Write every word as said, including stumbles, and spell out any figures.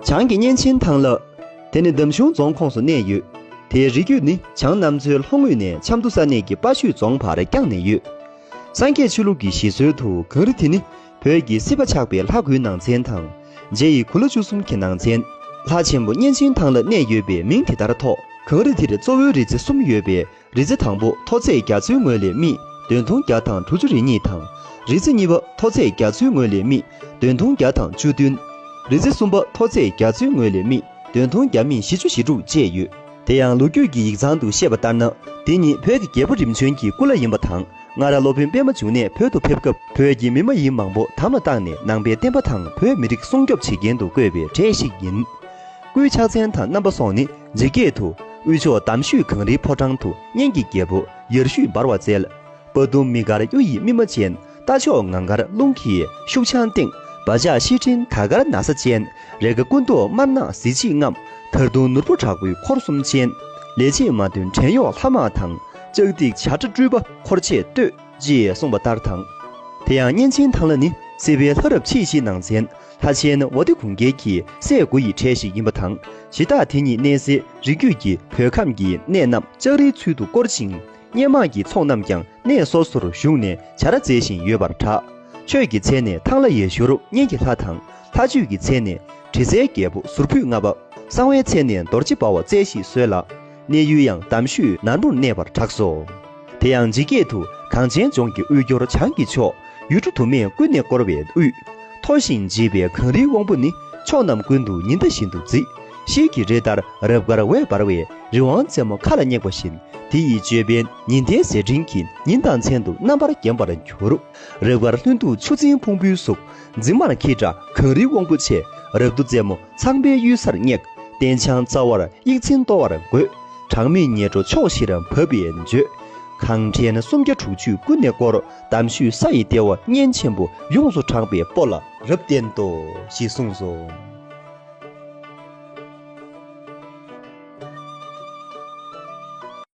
བྱང་གི་གཉན་ཆེན་ཐང་ལྷ། དེ་ནི་འདམ་གཞུང་རྫོང་ཁོངས་སུ་གནས་ཡོད། དེའི་རི་རྒྱུད་ནི་བྱང་གནམ་མཚོའི་ལྷོ་ངོས་ནས་ཆབ་མདོ་ས་གནས་ཀྱི་དཔའ་ཤོད་རྫོང་བར་བརྐྱངས་ནས་ཡོད། སངས་རྒྱས་ཆོས་ལུགས་ཀྱི་བཞེད་སྲོལ་དུ་གངས་རི་དེ་ནི་བོད་ཀྱི་སྲིད་པ་ཆགས་པའི་ལྷ་དགུའི་ནང་ཚན་དང་། རྗེ་ཡི་གུ་ལ་བཅུ་གསུམ་གྱི་ནང་ཚན། ལྷ་ཆེན་པོ་གཉན་ཆེན་ཐང་ལྷ་གནས་ཡོད་པའི་མིང་དེ་ལྟར་ཐོགས། གངས་རི་དེར་གཙོ་བོའི་རི་རྩེ་གསུམ་ཡོད་པའི། རི་རྩེ་དང་པོ་མཐོ་ཚད་རྒྱ་མཚོའི་ངོས་ལས་སྨི་བདུན་སྟོང་བརྒྱ་དང་དྲུག་ཅུ་རེ་གཉིས་དང་། རི་རྩེ་གཉིས་པ་མཐོ་ཚད་རྒྱ་མཚོའི་ངོས་ལས་སྨི་བདུན་སྟོང་བརྒྱ་དང་བཅུ་བདུན། རི་རྩེ་གསུམ་པ་མཐོ་ཚད་རྒྱ་མཚོའི་ངོས་ལས་སྨི་བདུན་སྟོང་བརྒྱ་སྨི་བཞི་བཅུ་ཞེ་དྲུག་བཅས་ཡོད། དེ་ཡང་ལོ་རྒྱུས་ཀྱི་ཡིག་ཚང་དུ་བཤད་པ་ལྟར་ན། དེ་ཉིད་བོད་ཀྱི་རྒྱལ་པོ་རིམ་བྱོན་གྱི་སྐུ་ལྷ་ཡིན་པ་དང་། སྔར་སློབ་དཔོན་པདྨ་འབྱུང་གནས་བོད་དུ་ཕེབས་སྐབས། བོད་ཀྱི་མི་མ་ཡིན་མང་པོ་དམ་ལ་བཏགས་ནས་ནང་པའི་བསྟན་པ་དང་བོད་མི་རིགས་སྲུང་སྐྱོབ་བྱེད་མཁན་དུ་བསྐོས་པའི་གྲས་ཤིག་ཡིན། སྐུའི་ཕྱག་མཚན་དང་རྣམ་པ་སོགས་ནི་ཇི་སྐད་དུ། དབུས་ཕྱོགས་འདམ་ཤོད་གངས་རིའི་ཕོ་བྲང་དུ། གཉན་གྱི་རྒྱལ་པོ་ཡར་ཞུད་འབར་བ་རྩལ། དཔའ་གདུང་མི་དཀར་གཡུ་ཡི་སྨིན་མ་ཅན། རྟ་མཆོག་ངང་དཀར་རླུང་གི་ཤུགས་འཆང་སྟེང་། སྦ་ལྕག་ཤིང་ཕྲན་དར་དཀར་ན་བཟའ་ཅན། རེས་འགའ་སྐུ་མདོག་དམར་ནག་གཟི་བརྗིད་རྔམ། དར་གདུང་ནོར་བུ་དྲག་པོའི་འཁོར་གསུམ་ཅན། ལས་བྱེད་མ་བདུན་བྲན་གཡོག་ལྷ་དམག་དང་། ལྕགས་སྡིག་བྱ་ཁྲ་སྤྲུལ་པ་འཁོར་བཅས་བསྟོད། ཅེས་གསུངས་པ་ལྟར་དང་། དེ་ཡང་གཉན་ཆེན་ཐང་ལྷ་ནི་སྲིད་པའི་ལྷ་རབས་ཆེ་བཞིའི་ནང་ཚན་ལྷ་ཆེན་ཝ་ཏི་གུང་རྒྱལ་གྱི་སྲས་དགུ་ཡི་གྲས་ཤིག་ཡིན་པ་དང་། གཞི་བདག་དེ་ཉིད་གནས་སའི་རི་རྒྱུད་ཀྱི་བོད་ཁམས་ཀྱི་གནས་རྣམས་ལྕགས་རིའི་ཚུལ་དུ་བསྐོར་ཅིང་། གཉན་དམག་གི་ཚོགས་རྣམས་ཀྱང་གནས་སོ་སོར་ཞུགས་ནས་བྱ་ར་བཙལ་བཞིན་ཡོད་པར་གྲགས། ཆོས་ཀྱི་ཚད་ནས་ཐང་ལྷ་ཡེ་ཤེས་རབ་གཉན་གྱི་ལྷ་དང་། ལྷ་བཅུད་ཀྱི་ཚད་ནས་དྲི་ཟའི་རྒྱལ་པོ་ཟུར་ཕུད་ལྔ་པ། གསང་བའི་ཚད་ནས་རྡོ་རྗེ་འབར་བ་རྩལ་ཞིག་གསོལ་ལ། གནས་ཡུལ་ཡང་འདམ་ཤོད་ནར་མོར་གནས་པར་གྲགས་སོ། དེ་ཡང་ཇི་སྐད་དུ། གངས་ཅན་ལྗོངས་ཀྱི་དབུས་སྐྱོར་བྱང་གི་ཕྱོགས། ཡུལ་གྲུ་དུ་མས་ཀུན་ནས་བསྐོར་བའི་དབུས། མཐོ་ཞིང་བརྗིད་པའི་གངས་རིའི་དབང་པོ་ནི། ཕྱོགས་རྣམས་ཀུན་ཏུ་ཉི་ཟླ་བཞིན་དུ་བརྫིས། ཤེལ་གྱི་རི་ལྟར་རབ་དཀར་འོད་འབར་བའི། རི་དབང་རྩེ་མོ་མཁའ་ལ་སྙེགས་པ་བཞིན། དེ་ཡི་ཅོད་པན་ཉི་ཟླའི་ཟེར་ཕྲེང་གིས། ཉིན་དང་མཚན་དུ་རྣམ་པར་བརྒྱན་པར་གྱུར། རབ་དཀར་ལྷུན་སྡུག་ཆུ་འཛིན་ཕུང་པོའི་གཟུགས། འཛིན་མར་འཁྱིལ་འདྲ་གངས་རིའི་དབང་པོ་ཆེ། རབ་ཏུ་རྩེ་མོ་ཚངས་པའི་གཡུལ་སར་སྙེགས། སྟེང་བྱང་རྩ་བར་དབྱིག་མཚན་གཏོར་བར་འགོད། གྲངས་མེད་ཉེར་དྲུག་ཕྱོགས་བཞིར་འབབ་པའི་བརྗོད། གངས་ཕྲན་སུམ་བརྒྱ་དྲུག་ཅུས་ཀུན་ནས་བསྐོར། འདམ་ཤོད་ས་ཡི་ལྟེ་བ་གཉན་ཆེན་པོ། ཡོངས་སུ་གྲགས་པའི་སྤོ་ལ་རབ་བརྟན་ཏོ། ཞེས་གསུངས་སོ།